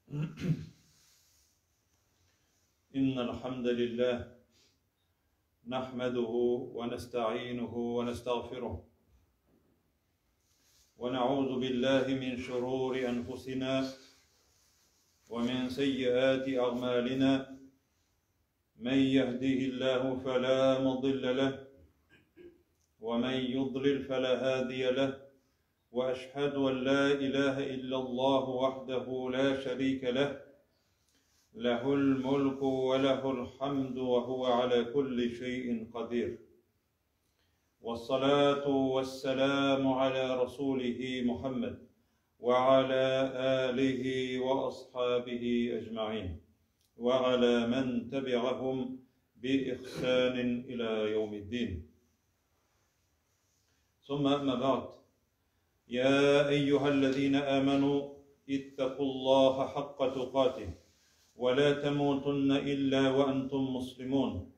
إن الحمد لله نحمده ونستعينه ونستغفره ونعوذ بالله من شرور أنفسنا ومن سيئات أعمالنا من يهده الله فلا مضل له ومن يضلل فلا هادي له واشهد ان لا اله الا الله وحده لا شريك له له الملك وله الحمد وهو على كل شيء قدير والصلاه والسلام على رسوله محمد وعلى اله واصحابه اجمعين وعلى من تبعهم باحسان الى يوم الدين ثم أما بعد يا أيها الذين آمنوا اتقوا الله حق تقاته ولا تموتن إلا وأنتم مسلمون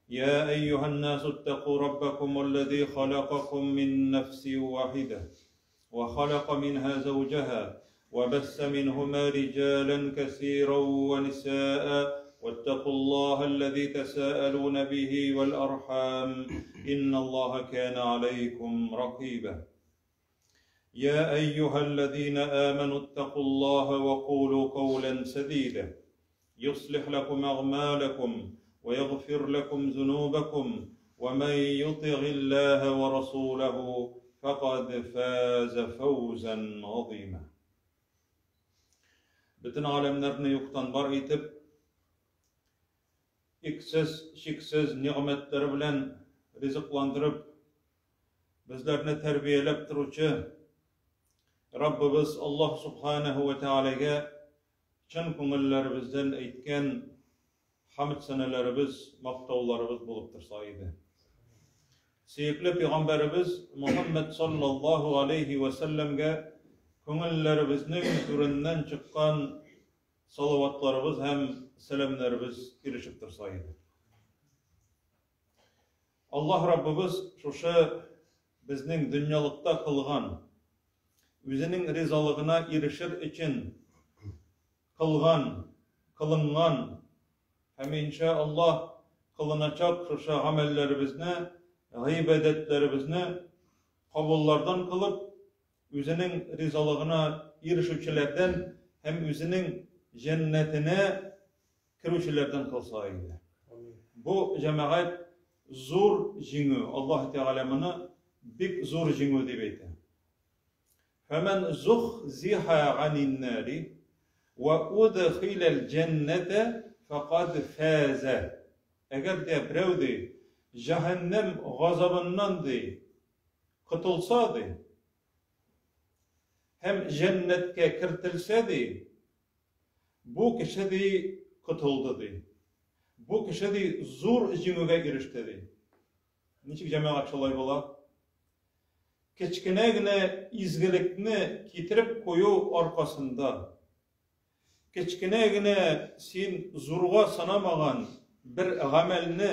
يا أيها الناس اتقوا ربكم الذي خلقكم من نفس واحدة وخلق منها زوجها وبث منهما رجالا كثيرا ونساء واتقوا الله الذي تساءلون به والأرحام إن الله كان عليكم رقيبا يا أيها الذين آمنوا اتقوا الله وقولوا قولا سديدا يصلح لكم أعمالكم ويغفر لكم ذنوبكم ومن يطع الله ورسوله فقد فاز فوزا عظيما Бөтен галәмнәрне юктан бар итеп, иксез, чиксез нигъмәтләре белән ризыкландырып, безләрне тәрбияләп торучы Раббыбыз Аллаһ Субханаһу ва Тәгаләгә чын күңелләребездән әйткән Хәмд сәнәләребез, мактауларыбыз булып торса иде. Сөекле пәйгамбәребез Мухаммәд саллаллаһу алейһи вә сәлләмгә күңелләребезнең түреннән чыккан салаватларыбыз һәм сәламнәребез ирешеп торса иде. Аллаһ Раббыбыз шушы безнең дөньялыкта кылган, үзенең ризалыгына ирешер өчен кылган, кылынган һәм инша Аллаһ кылыначак шушы гамәлләребезне, гыйбадәтләребезне кабуллардан кылып, үзенең ризалыгына ирешүчеләрдән һәм үзенең җәннәтенә керүчеләрдән кылса иде. Бу җәмәгать зур җиңү. Аллаһ Тәгалә моны бик зур җиңү дип әйтә. Фәмән зухзиха ганин-нари вә удхиләл җәннәтә фәкад фазә. Әгәр дә берәү, ди, җәһәннәм газабыннан, ди, котылса, ди, һәм җәннәткә кертелсә, ди, бу кеше, ди, котылды, ди. Бу кеше, ди, зур җиңүгә иреште, ди. Ничек җәмәгать шулай була? Кечкенә генә изгелекне китереп кую аркасында, кечкенә генә син зурга санамаган бер гамәлне,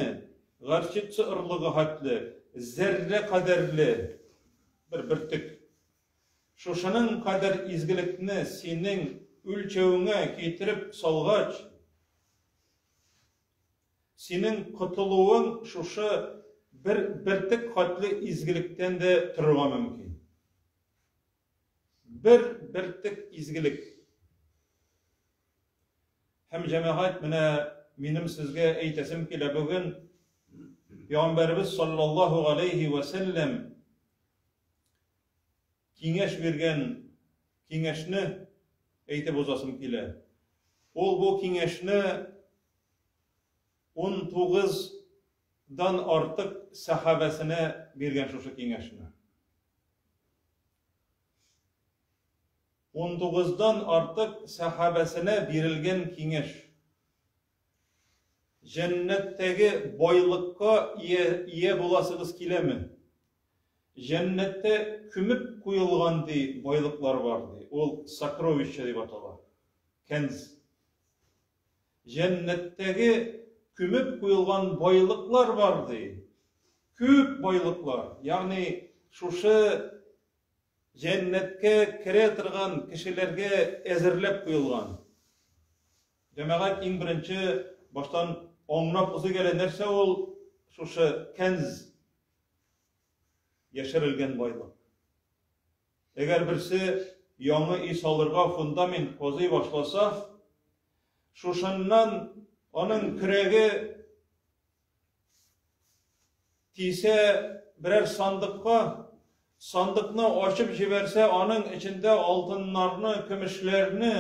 горчица орлыгы хәтле, зәррә кадәрле бер бөртек, шушының кадәр изгелекне синең үлчәвеңә китереп салгач, Синең котылуың шушы бер бертек хәтле изгелектән дә торырга мөмкин. Бер бертек изгелек. Һәм җәмәгать, менә минем сезгә әйтәсем килә бүген Пәйгамбәребез саллаллаһу алейхи ва сәлләм киңәш биргән киңәшне әйтеп узасым килә. Ул бу киңәшне 19 дан артык сәхабәсенә биргән шушы киңәшне. 19-дан артык сәхабәсенә бирелгән киңәш. Җәннәттәге байлыкка ия, ия буласыгыз киләме? Җәннәттә күмеп куелган ди байлыклар бар ди. Ул сокровище дип атала. Кәнз. Җәннәттәге күмеп куелган байлыклар бар ди. Күп байлыклар. Ягъни шушы җәннәткә керә торган кешеләргә әзерләп куелган. Җәмәгать иң беренче баштан аңлап узыйк әле, нәрсә ул шушы кәнз, яшерелгән байлык. Әгәр берсе яңа өй салырга фундамент казый башласа, шушыннан аның көрәге Тисә берәр сандыкка, сандыкны ачып җибәрсә, аның эчендә алтыннарны, көмешләрне,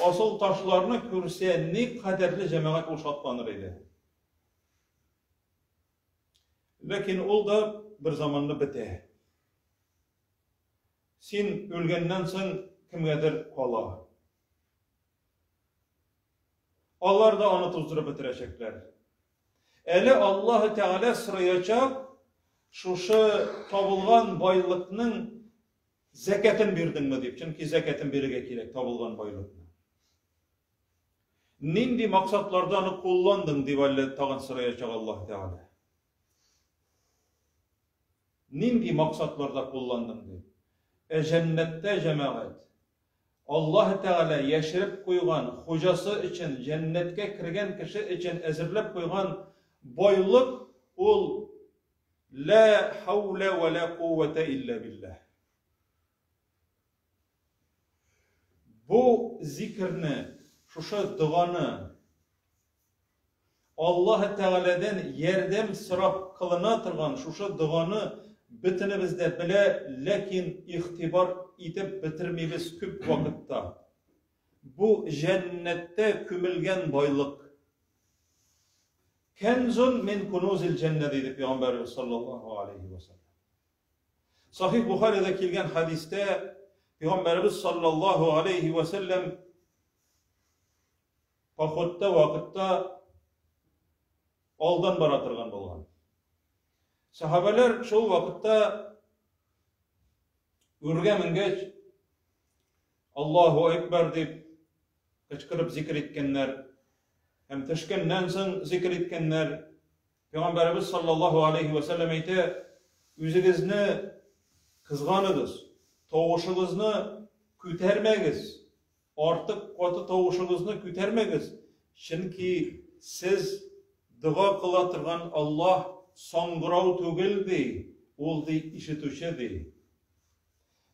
асыл ташларны күрсә, ни кадәрле җәмәгать ул шатланыр иде. Ләкин ул да бер заманны бетә. Син үлгәннән соң кемгәдер кала. Алар да аны туздырып бетерәчәкләр. Әле Аллаһы Тәгалә сораячак, шушы табылган байлыкның зәкәтен бирдеңме дип, чөнки зәкәтен бирергә кирәк табылган байлыкны. Нинди максатларда аны кулландың дип әле тагын сораячак Аллаһ Тәгалә. Нинди максатларда кулландың дип. Ә җәннәттә җәмәгать Аллаһ Тәгалә яшереп куйган, хуҗасы өчен, җәннәткә кергән кеше өчен әзерләп куйган байлык ул Лә хәүлә вә лә куввәтә илля билләһ. Бу зикерне, шушы доганы Аллаһ Тәгаләдән ярдәм сорап кылына торган шушы доганы бөтенебез дә белә, ләкин игътибар итеп бетермибез күп вакытта. Бу җәннәттә күмелгән байлык. Кәнзун мин кунузил җәннә диде Пәйгамбәребез саллаллаһу алейхи ва саллям. Сахих Бухарида килгән хәдистә Пәйгамбәребез саллаллаһу алейхи ва саллям Походта вакытта алдан бара торган булган. Сахабәләр шул вакытта үргә менгәч, Аллаһу Акбар дип кычкырып зикр иткәннәр һәм төшкәннән соң зикр иткәннәр. Пәйгамбәребез саллаллаһу алейхи ва сәлләм әйтә, үзегезне кызганыгыз, тавышыгызны күтәрмәгез, Артык каты тавышыгызны күтәрмәгез, чөнки сез дога кыла торган Аллаһ саңгырау түгел, ди, Ул, ди, ишетүче, ди.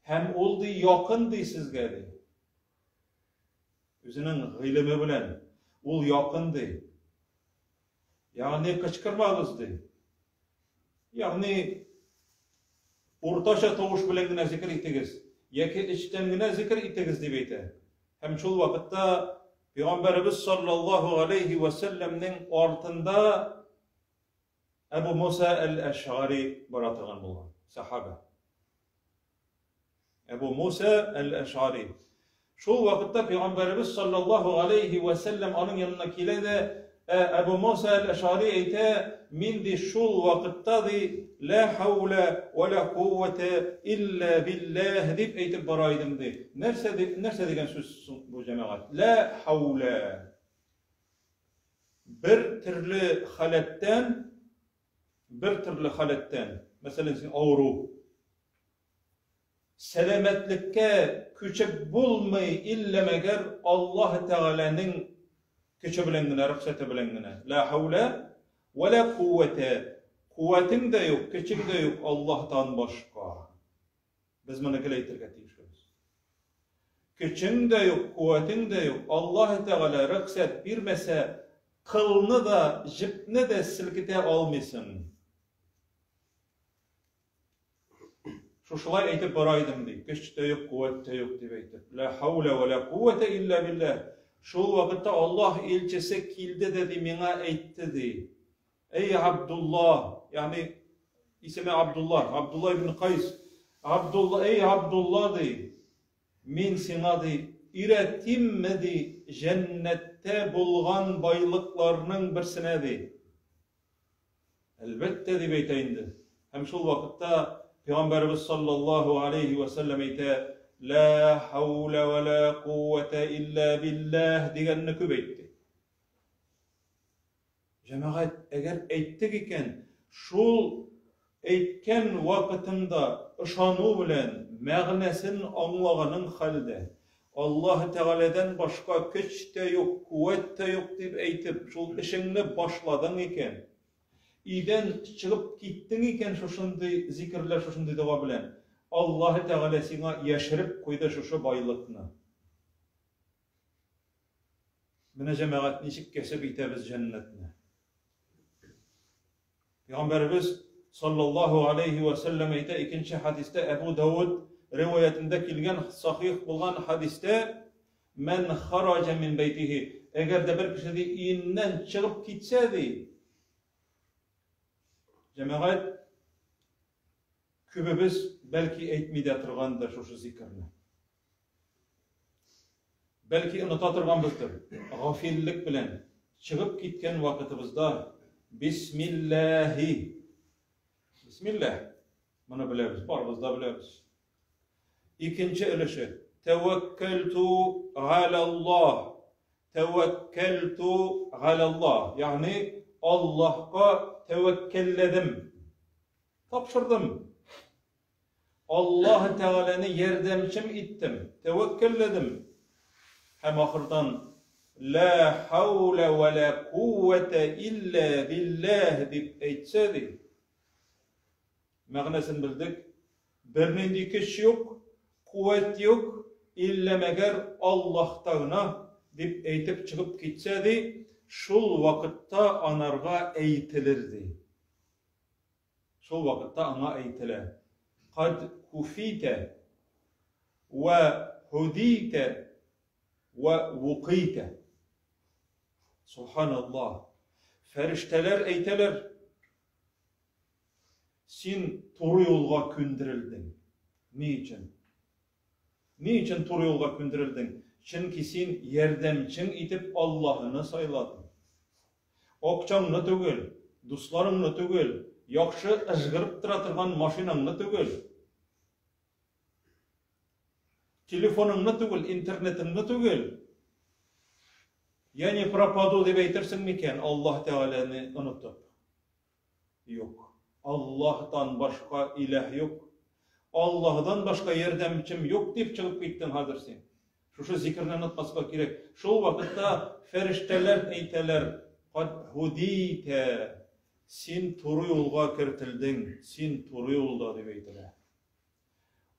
Һәм Ул, ди, якын, ди, сезгә, ди. Үзенең гыйлеме белән Ул якын, ди. Ягъни кычкырмагыз, ди. Ягъни уртача тавыш белән генә зикер итегез, яки эчтән генә зикер итегез дип әйтә. Һәм шул вакытта Пәйгамбәребез саллаллаһу алейхи ва сәлләмнең артында Әбу Муса әл-Әшгари бара торган булган, сахаба. Әбу Муса әл-Әшари. Шул вакытта Пәйгамбәребез саллаллаһу алейхи вә сәлләм аның янына килә дә, ә Әбу Муса әл-Әшари әйтә, мин ди шул вакытта ди, лә хәүлә вә лә куввәтә илля билләһ дип әйтеп бара идем ди. Нәрсә ди, нәрсә дигән сүз соң бу җәмәгать? Лә хәүлә. Бер төрле халәттән, бер төрле халәттән, мәсәлән, син авыру, Сәламәтлеккә күчеп булмый иллә мәгәр Аллаһ Тәгаләнең көче белән генә, рөхсәте белән генә. Лә хәүлә вә лә куввәтә. Куәтең дә юк, көчең дә юк Аллаһтан башка. Без моны гел әйтергә тиешбез. Көчең дә юк, куәтең дә юк. Аллаһ Тәгалә рөхсәт бирмәсә, кылны да, җепне дә селкетә алмыйсың. Шушылай әйтеп бара идем, ди. Көч тә юк, куәт тә юк, дип әйтеп. Лә хәүлә вә лә куәтә илля билләһ. Шул вакытта Аллаһ илчесе килде дә, ди, миңа әйтте, ди. Әй Абдулла, ягъни исеме Абдулла, Абдулла ибн Кайс. Абдулла, әй Абдулла, ди. Мин сиңа, ди, өйрәтимме, ди, җәннәттә булган байлыкларның берсенә, ди. Әлбәттә, дип әйтә инде. Һәм шул вакытта Пәйгамбәребез саллаллаһу алейһи вә сәлләм әйтә, Лә хәүлә вә лә куввәтә илля билләһ дигәнне күп әйтте. Җәмәгать, әгәр әйттек икән, шул әйткән вакытында ышану белән, мәгънәсен аңлаганың хәлдә, Аллаһ Тәгаләдән башка көч тә юк, куәт тә юк дип әйтеп, шул эшеңне башладың икән, өйдән чыгып киттең икән шушындый зикерләр, шушындый дога белән, Аллаһ Тәгалә сиңа яшереп куйды шушы байлыкны. Менә җәмәгать ничек кәсеп итәбез җәннәтне. Пәйгамбәребез саллаллаһу алейхи ва сәлләм әйтә, икенче хәдистә Әбу Дауд риваятендә килгән сахих булган хәдистә, Мән хараҗа мин бәйтихи, әгәр дә бер кеше ди өеннән чыгып китсә ди, җәмәгать күбебез бәлки әйтми дә торгандыр шушы зикерне. Бәлки оныта торганбыздыр, гафиллек белән чыгып киткән вакытыбызда Бисмилләһи. Бисмилләһ. Моны беләбез, барыбыз да беләбез. Икенче өлеше. Тәвәккәлту галаллаһ. Тәвәккәлту галаллаһ. Ягъни Аллаһка тәвәккәлләдем. Тапшырдым. Аллаһ Тәгаләне ярдәмчем иттем, тәвәккәлләдем. Һәм ахырдан Лә хәүлә вә лә куввәтә илля билләһ дип әйтсә, ди. Мәгънәсен белдек. Бернинди көч юк, куәт юк, иллә мәгәр Аллаһта гына, дип әйтеп чыгып китсә, ди, шул вакытта анарга әйтелер, ди. Шул вакытта аңа әйтелә, Кад куфитә вә һудитә вә вукыйтә. Субханаллаһ. Фәрештәләр әйтәләр, Син туры юлга күндерелдең. Ни өчен? Ни өчен туры юлга күндерелдең? Чөнки син ярдәмчең итеп Аллаһыны сайладың. Акчаңны түгел, дусларыңны түгел, яхшы ыжгырып тора торган машинаңны түгел, телефоныңны түгел, интернетыңны түгел. Я не пропаду дип әйтерсең микән, Аллаһ Тәгаләне онытып? Юк. Аллаһтан башка иләһ юк. Аллаһдан башка ярдәмчем юк дип чыгып киттең хәзер син. Шушы зикерне онытмаска кирәк. Шул вакытта фәрештәләр әйтәләр, Кад һудитә, син туры юлга кертелдең, син туры юлда дип әйтелә.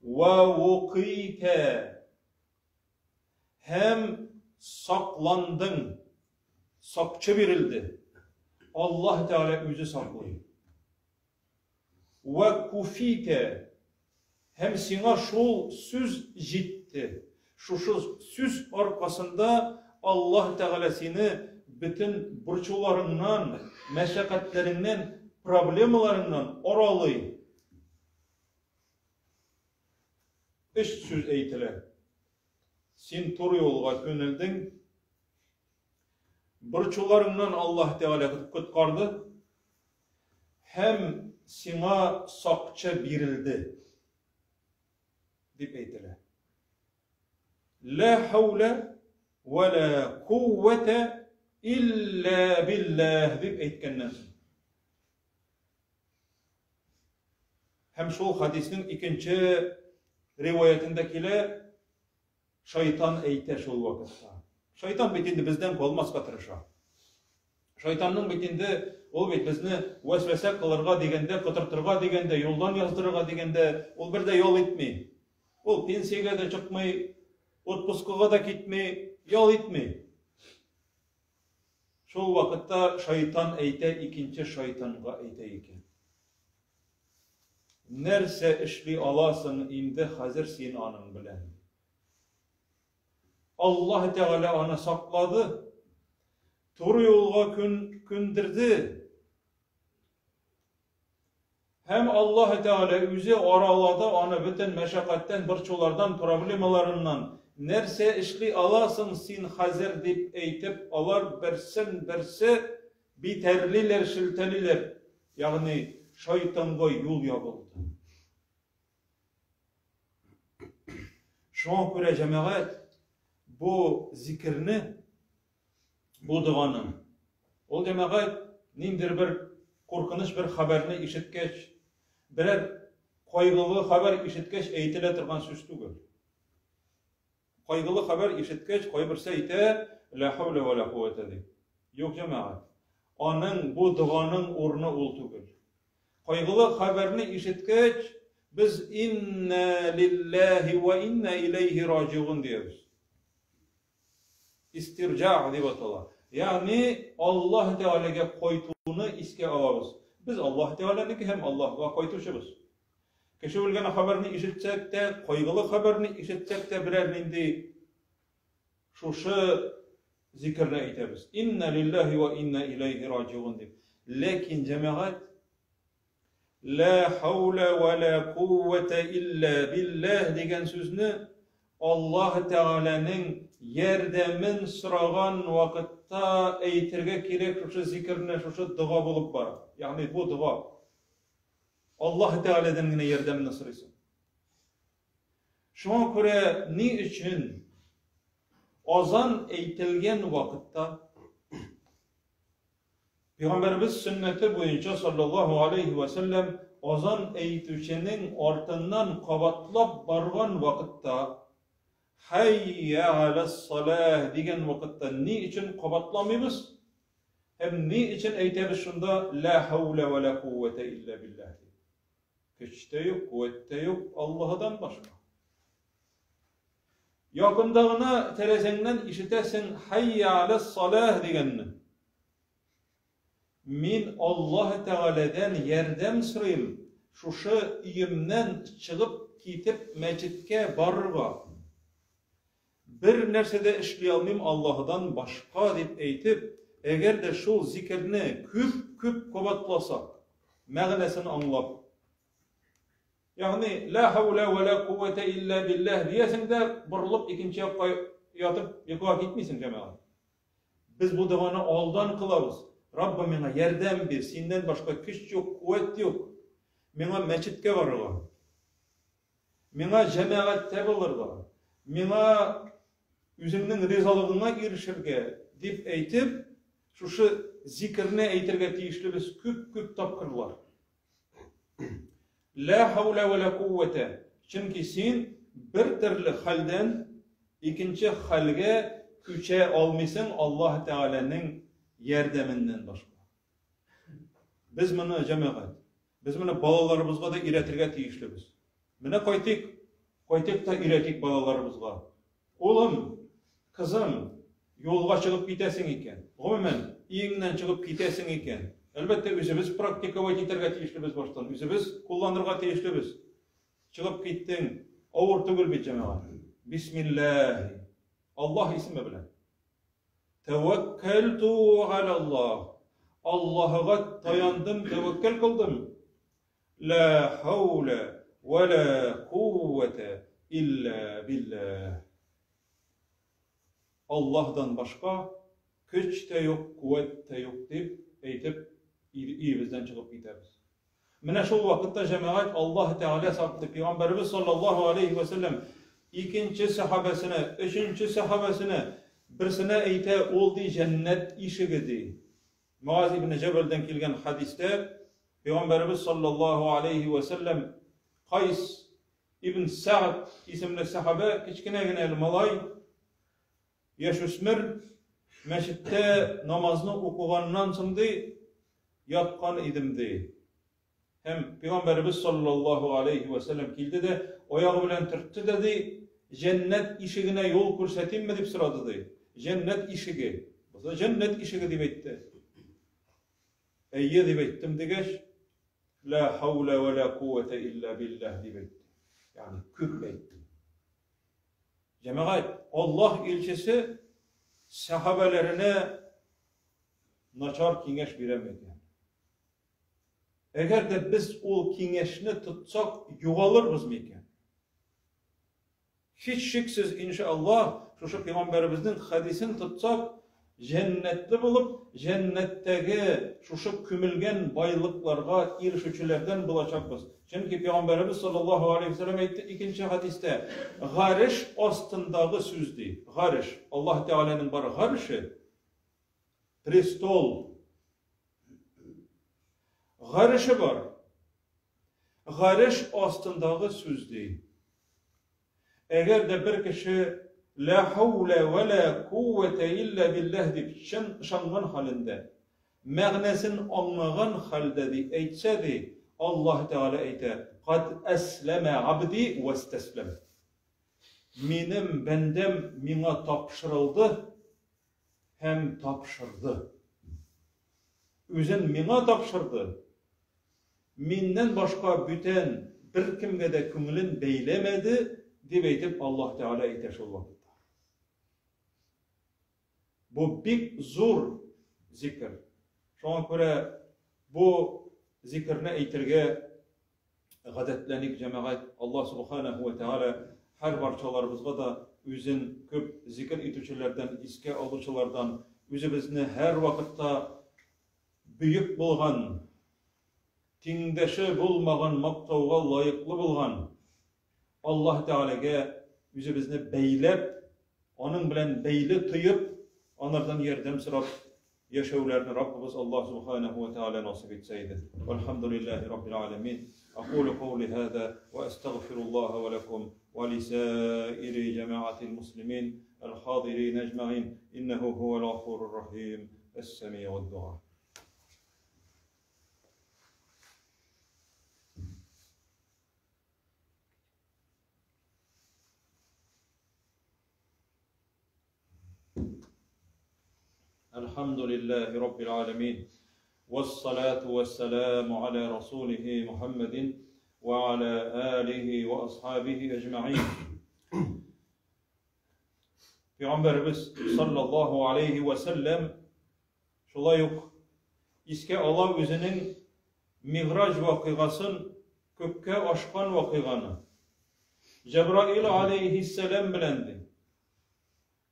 Вә вукыйтә, һәм сакландың, сакчы бирелде. Аллаһ Тәгалә үзе саклый. Вә куфитә, һәм сиңа шул сүз җитте. Шушы сүз аркасында Аллаһ Тәгалә сине бөтен борчуларыңнан, мәшәкатьләреңнән, проблемаларыңнан аралый. Өч сүз әйтелә. Син туры юлга күнелдең. Борчуларыңнан Аллаһ Тәгалә коткарды. Һәм сиңа сакчы бирелде. Дип әйтелә. Ла хәүлә вә ла куввәтә илля билләһ дип әйткәннән соң. Һәм шул хадиснең икенче риваятендә килә, шайтан әйтә шул вакытта. Шайтан бит инде бездән калмаска тырыша. Шайтанның бит инде ул бит безне вәсвәсә кылырга дигәндә, котыртырга дигәндә, юлдан яздырырга дигәндә, ул бер дә ял итми. Ул пенсиягә дә чыкмый, отпускыга да китми, ял итми. Шул вакытта шайтан әйтә, икенче шайтанга әйтә икән. Нәрсә эшли аласың инде хәзер син аның белән? Аллаһ Тәгалә аны саклады, туры юлга көн күндерде. Һәм Аллаһ Тәгалә үзе аралады аны бөтен мәшәкатьтән, борчулардан, проблемаларыннан. Нәрсә эшли аласың син хәзер дип әйтеп, алар берсен-берсе битәрлиләр, шелтәлиләр. Ягъни шайтанга юл ябылды. Шуңа күрә җәмәгать бу зикерне, бу доганы, ул җәмәгать ниндидер бер куркыныч бер хәбәрне ишеткәч, берәр кайгылы хәбәр ишеткәч әйтелә торган сүз түгел. Кайгылы хәбәр ишеткәч, кайберсе әйтә, Лә хәүлә вә лә куәтә дип. Юк, җәмәгать. Аның бу доганың урыны ул түгел. Кайгылы хәбәрне ишеткәч, без иннә лилләһи вә иннә иләйһи раҗигун диябез. Истирҗа дип атала. Ягъни Аллаһ Тәгаләгә кайтуны искә алабыз. Без Аллаһ Тәгаләнеке һәм Аллаһга кайтучыбыз. Кеше үлгән хәбәрне ишетсәк тә, кайгылы хәбәрне ишетсәк тә берәр нинди шушы зикерне әйтәбез. Инна лиллаһи ва инна иләйһи раҗиун дип. Ләкин җәмәгать Лә хауля вә лә куввәтә илля билләһ дигән сүзне Аллаһ Тәгаләнең ярдәмен сораган вакытта әйтергә кирәк шушы зикерне, шушы дога булып бара. Ягъни бу дога. Аллаһ Тәгаләдән генә ярдәмне сорыйсың. Шуңа күрә ни өчен азан әйтелгән вакытта Пәйгамбәребез сөннәте буенча саллаллаһу алейһи вә сәлләм азан әйтүченең артыннан кабатлап барган вакытта Хәйя галәс-саләһ дигән вакытта ни өчен кабатламыйбыз? Һәм ни өчен әйтәбез шунда Лә хәүлә вә лә куввәтә илля билләһ дип? Көч тә юк, куәт тә юк Аллаһыдан башка. Якында гына тәрәзәңнән ишетәсең Хәйя галәс-саләһ дигәнне. Мин Аллаһ Тәгаләдән ярдәм сорыйм, шушы өемнән чыгып китеп мәчеткә барырга. Бер нәрсә дә эшли алмыйм Аллаһыдан башка, дип әйтеп, әгәр дә шул зикерне күп-күп кабатласак, мәгънәсен аңлап, Ягъни, лә хәүлә вә лә кувәтә илля билләһ диясең дә, борылып икенче якка ятып йокыга китмисең, җәмәгать. Без бу доганы алдан кылабыз. Раббым, миңа ярдәм бир, синнән башка көч юк, куәт юк. Миңа мәчеткә барырга. Миңа җәмәгатьтә булырга. Миңа үзеңнең ризалыгыңа ирешергә, дип әйтеп, шушы зикерне әйтергә тиешлебез күп-күп тапкырлар. Лә хәүлә вә лә куввәтә. Чөнки син бер төрле хәлдән икенче хәлгә күчә алмыйсың Аллаһ Тәгаләнең ярдәменнән башка. Без моны, җәмәгать, без моны балаларыбызга да өйрәтергә тиешлебез. Менә кайтыйк, кайтыйк та өйрәтик балаларыбызга. Улым, кызым, юлга чыгып китәсең икән, гомумән, өеңнән чыгып китәсең икән, әлбәттә, үзебез практиковать итәргә тиешлебез баштан, үзебез кулланырга тиешлебез. Чыгып киттең, авыр түгел бит, җәмәгать. Бисмилләһи. Аллаһ исеме белән. Тәвәккәлту галәллаһ. Аллаһыга таяндым, тәвәккәл кылдым. Лә хәүлә вә лә куввәтә илля билләһ. Аллаһдан башка көч тә юк, куәт тә юк дип әйтеп, өебездән чыгып китәбез. Менә шул вакытта җәмәгать Аллаһ Тәгалә саклый. Пәйгамбәребез саллаллаһу алейһи вә сәлләм икенче сәхабәсенә, өченче сәхабәсенә берсенә әйтә, ул ди җәннәт ишеге ди. Муаз ибн Җәбәлдән килгән хәдистә Пәйгамбәребез саллаллаһу алейһи вә сәлләм Кайс ибн Сәгъд исемле сәхабә, кечкенә генә әле малай, яшүсмер, мәчеттә намазны укыганнан соң ди, яткан идем ди. Һәм Пәйгамбәребез саллаллаһу алейһи вә сәлләм килде дә, аягы белән төртте дә ди, җәннәт ишегенә юл күрсәтимме дип сорады ди. Җәннәт ишеге. Булса җәннәт ишеге дип әйтте. Әйе дип әйттем дигәч, ла хауля ва ла куввата илля биллаһ дип әйтте. Ягъни күп әйтте. Җәмәгать, Аллаһ илчесе сәхабәләренә начар киңәш бирәме икән? Әгәр дә без ул киңәшне тотсак, югалырбыз микән? Һичшиксез, иншаллаһ, шушы пәйгамбәребезнең хәдисен тотсак, җәннәтле булып, җәннәттәге шушы күмелгән байлыкларга ирешүчеләрдән булачакбыз. Чөнки пәйгамбәребез саллаллаһу алейһи вәсәлләм әйтте икенче хәдистә, гареш астындагы сүз ди. Гареш, Аллаһ Тәгаләнең бар гареше, престол, Гареше бар. Гареш астындагы сүз ди. Әгәр дә бер кеше Лә хәүлә вә лә куввәтә илля билләһ дип чын ышанган хәлендә, мәгънәсен аңлаган хәлдә ди, әйтсә ди, Аллаһ Тәгалә әйтә, Кад әсләмә габди вәстәсләм. Минем бәндәм миңа тапшырылды һәм тапшырды. Үзен миңа тапшырды. Миннән башка бүтән беркемгә дә күңелен бәйләмәде, дип әйтеп Аллаһ Тәгалә әйтә шул вакытта. Бу бик зур зикер. Шуңа күрә бу зикерне әйтергә гадәтләник, җәмәгать. Аллаһ Субханаһу ва Тәгалә һәр барчаларыбызга да үзен күп зикер итүчеләрдән, искә алучылардан, үзебезне һәрвакытта бөек булган, тиңдәше булмаган мактауга лаеклы булган Аллаһ Тәгаләгә үзебезне бәйләп, аның белән бәйле тоеп, анардан ярдәм сорап яшәүләрне Раббыбыз Аллаһ Субханаһу ва Тәгалә насыйп итсә иде. Вальхамдулиллаһи Раббил аләмин. Акулу каули һаза ва астагфируллаһа ва лакум ва лисаири җәмәгатил муслимин әл-хадирин әҗмәгин. Иннәһу һуәл гафурур рахим. Әс-сәмиуд дуа. الحمد لله رب العالمين والصلاة والسلام على رسوله محمد وعلى آله وأصحابه أجمعين Пәйгамбәребез саллаллаһу алейхи ва сәлләм шулай ук искә ала үзенең Миграҗ вакыйгасын, күккә ашкан вакыйганы. Җәбраил алейхиссәлам белән ди.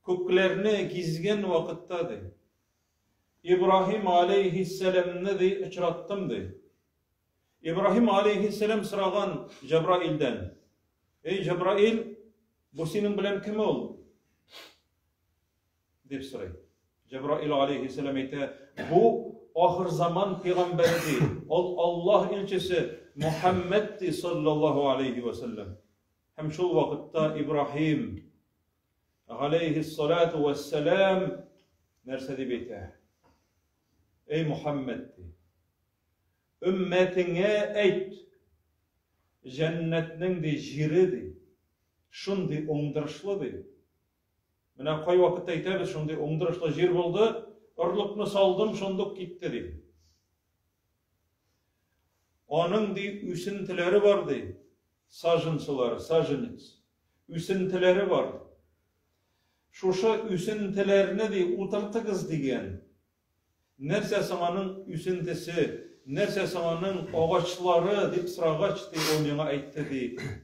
Күкләрне гизгән вакытта ди. Ибраһим алейхиссәламны ди очраттым ди. Ибраһим алейхиссәлам сораган Җәбраилдән: "Эй Җәбраил, бу синең белән кем ул?" дип сорый. Җәбраил алейхиссәлам әйтә: "Бу ахыр заман пәйгамбәре ди, ул Аллаһ илчесе Мухаммад ди саллаллаһу алейхи ва сәлләм." Һәм шул вакытта Ибраһим галәйһиссалату вәссәлам нәрсә дип әйтә? Эй Мухаммад ди, өммәтеңә әйт, җәннәтнең ди җире ди, шундый уңдырышлы ди. Менә кай вакытта әйтәбез, шундый уңдырышлы җир булды, орлыкны салдым, шундук китте ди. Аның ди үсентеләре бар ди, саженцылары, саженец. Үсентеләре бар. Шушы үсентеләрне ди утыртыгыз дигән. Нәрсә соң аның үсентесе, нәрсә соң аның агачлары дип сорагач, ди, ул миңа әйтте, ди,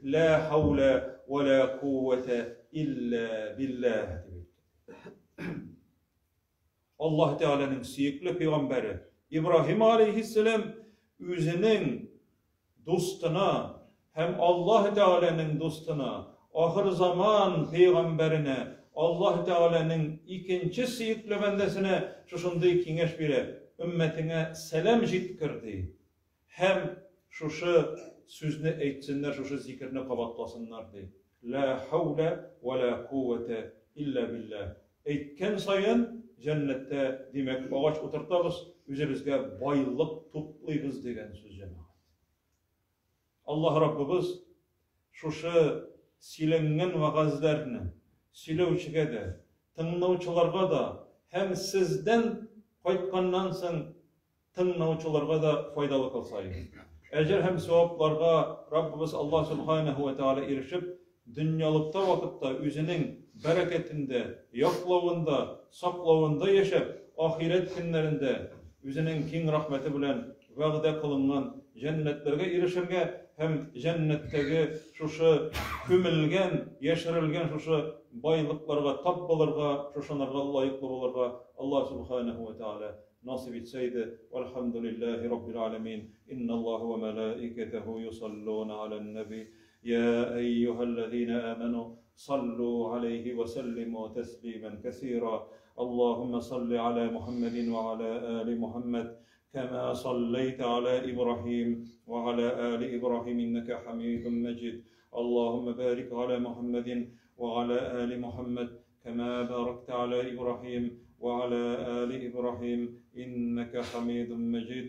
Лә хәүлә вә лә куввәтә илля билләһ, дип әйтте. Аллаһ Тәгаләнең сөекле пәйгамбәре Ибраһим алейһиссәлам үзенең дустына һәм Аллаһ Тәгаләнең дустына, ахырзаман пәйгамбәренә, Аллаһ Тәгаләнең икенче сөекле бәндәсенә шушындый киңәш бирә, Өммәтеңә сәлам җиткер, ди, һәм шушы сүзне әйтсеннәр, шушы зикерне кабатласыннар, ди. Лә хәүлә вә лә куввәтә илля билләһ. Әйткән саен, җәннәттә, димәк, агач утыртабыз, үзебезгә байлык туплыйбыз дигән сүз, җәмәгать. Аллаһ Раббыбыз шушы сөйләнгән вәгазьләрне сөйләүчегә дә, тыңлаучыларга да һәм сездән кайтканнан соң тыңлаучыларга да файдалы кылса иде. Әҗер һәм савапларга Раббыбыз Аллаһ Субханаһу ва Тәгалә ирешеп, дөньялыкта вакытта үзенең бәрәкәтендә, яклавында, саклавында яшәп, ахирәт көннәрендә үзенең киң рәхмәте белән вәгъдә кылынган җәннәтләргә ирешергә һәм җәннәттәге шушы күмелгән, яшерелгән шушы байлыкларга тап булырга, шушынарга лаеклы булырга Аллаһ Субханаһу ва Тәгалә насыйп итсә иде. Вальхамдулиллаһи раббил аләмин. Инналлаһа ва мәлаикәтәһу юсаллуна алән нәби. Я әйюһәлләзина аману саллу алейһи ва сәллиму тәслимән кәсира. Аллаһуммә салли аля Мухаммадин ва аля али Мухаммад. كما صليت على إبراهيم وعلى آل إبراهيم إنك حميد مجيد اللهم بارك على محمد وعلى آل محمد كما باركت على إبراهيم وعلى آل إبراهيم إنك حميد مجيد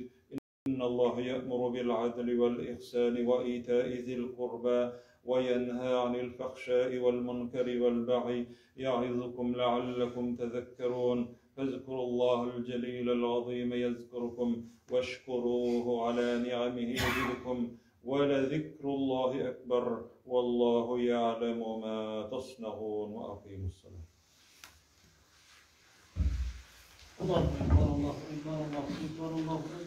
إن الله يأمر بالعدل والإحسان وإيتاء ذي القربى وينهى عن الفحشاء والمنكر والبغي يعظكم لعلكم تذكرون فاذكروا الله الجليل العظيم يذكركم واشكروه على نعمه يزدكم ولذكر الله أكبر والله يعلم ما تصنعون وأقيموا الصلاة. الله أكبر الله أكبر الله أكبر الله أكبر.